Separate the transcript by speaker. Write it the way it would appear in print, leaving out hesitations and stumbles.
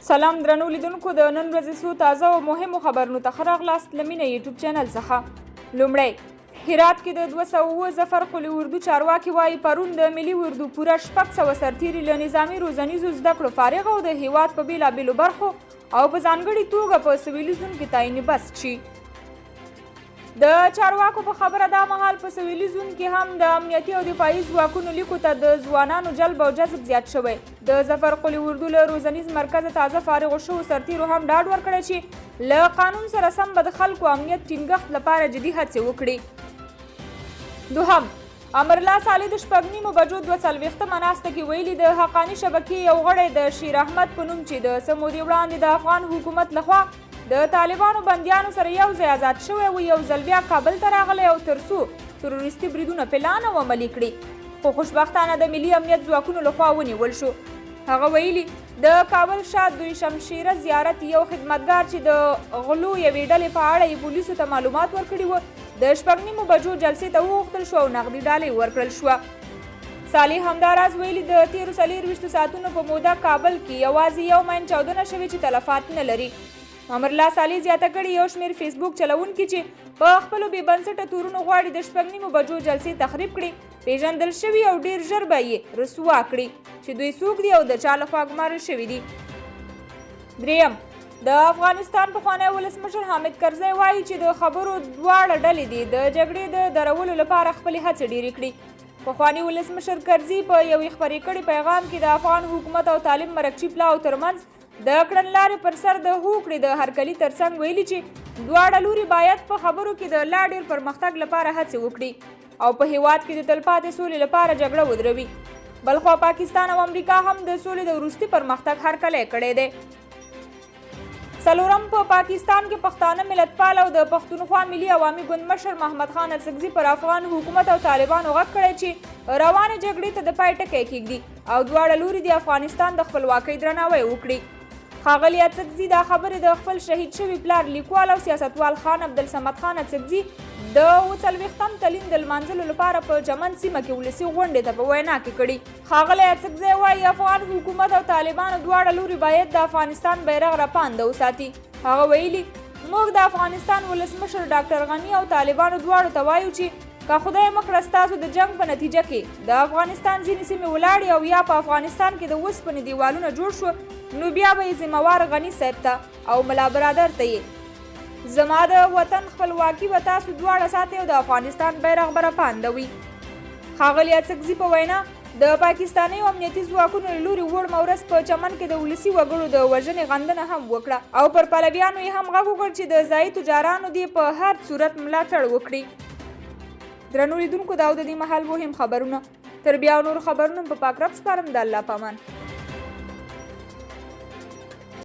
Speaker 1: سلام درنو لیدونکو، د نن ورځې څو تازه او مهمو خبرونو ته ښه راغلاست له مینه یوټیوب چینل څخه. لومړی، هرات کې د 207 ظفر قول اردو چارواکي وایي پرون د ملي اردو پوره 600 سرتیري له نظامي روزنیزو زده کړو فارغ او د هیواد په بېلابېلو برخو او په ځانګړي توګه په سویلي زون کې تعین بست شي. د چارواکو په خبره دا مهال په سویلي زون کې هم د امنیتي او دفاعي ځواکونو لیکو ته د ځوانانو جلب او جذب زیات شوی. د ظفر قول اردو له روزنیز مرکزه تازه فارغو شوو سرتیرو هم ډاډ ورکړی چې له قانون سره سم به د خلکو امنیت ټینګښت لپاره جدي هڅې وکړي. دوهم، امرالله صالح د 6:30 بجو 42مه ناسته کې ویلي د حقاني شبکې یو غړی د شیر احمد په نوم چې د څه مودې وړاندې د افغان حکومت لخوا د طالبانو بندیانو سره یو ځای ازاد شوی و، یو ځل بیا کابل ته راغلی او تر څو تروریستي بریدونه پلان او عملي کړي، خو خوشبختانه د ملي امنیت ځواکونو لخوا ونیول شو. هغه ویلي د کابل شاه دوی شمشیره زیارت یو خدمتګار چې د غلو یوې ډلې په اړه یې پولیسو ته معلومات ورکړي و، د 6:30 بجو جلسې ته وغوښتل شو او نغدي ډالۍ ورکړل شوه. صالح همداراز ویلي د تېرو 24 ساعتونو په موده کابل کې یوازې یو ماین چاودنه شوې چې تلفات نه لري. امرالله صالح زیاته کړې یو شمېر فیسبوک چلوونکي چې په خپلو بې بنسټه تورونو غواړي د 6:30 بجو جلسې تخریب کړي، پیژندل شوي او ډېر ژر به یې رسوا کړي چې دوی څوک دي او د چا لخوا ګمارل شوي دي. دریم، د افغانستان پخوانی ولسمشر حامد کرزی وایي چې د خبرو دواړه ډلې دي د جګړې د درولو لپاره خپلې هڅې ډېرې کړي. پخوانی ولسمشر کرزي په یوې خپرې کړې پیغام کې د افغان حکومت او طالب مرکچي پلاو ترمنځ د کړنلارې پر سر د هوکړې د هرکلي ترڅنګ ویلي چې دواړه لوري باید په خبرو کې د لا ډېر پرمختګ لپاره هڅې وکړي او په هیواد کې د تلپاتې سولې لپاره جګړه ودروي. بلخوا پاکستان او امریکا هم د سولې د وروستي پرمختګ هرکلی کړی دی. څلورم، په پاکستان کې پښتانه ملتپال او د پښتونخوا ملي عوامي ګوند مشر محمد خان اڅکزي پر افغان حکومت او طالبانو غږ کړی چې روانې جګړې ته د پای ټکی کېږدي او دواړه لوري د افغانستان د خپلواکۍ درناوی وکړي. ښاغلي اڅکزي دا خبرې د خپل شهید شوي پلار لیکوال او سیاستوال خان عبدالصمد خان اڅکزي د 47م تلین د لمانځلو لپاره په چمن سیمه کې ولسي غونډې ته په وینا کې کړي. ښاغلی اڅکزی وایي افغان حکومت او طالبانو دواړه لوري باید د افغانستان بیرغ رپانده وساتي. هغه ویلي موږ د افغانستان ولسمشر ډاکټر غني او طالبانو دواړو ته وایو چې که خدای مه کړه ستاسو د جنګ په نتیجه کې د افغانستان ځینې سیمې ولاړې او یا په افغانستان کې د وسپنې دیوالونه جوړ شو، نو بیا به یې ذمهوار غني صاحب ته او ملا برادر ته یې. زما د وطن خپلواکي به تاسو دواړه ساتئ او د افغانستان بیرغ به رپانده وي. ښاغلي اڅکزي په وینا د پاکستانیو امنیتي ځواکونو له لوري وړمه ورځ په چمن کې د ولسي وګړو د وژنې غندنه هم وکړه او پر پلویانو یې هم غږ وکړ چې د ځایي تجارانو دې په هر صورت ملاتړ وکړي. درنو لیدونکو، دا او د دې مهال مهم خبرونه. تر بیا نور خبرونو په پاک رب سپارم. د الله پامان.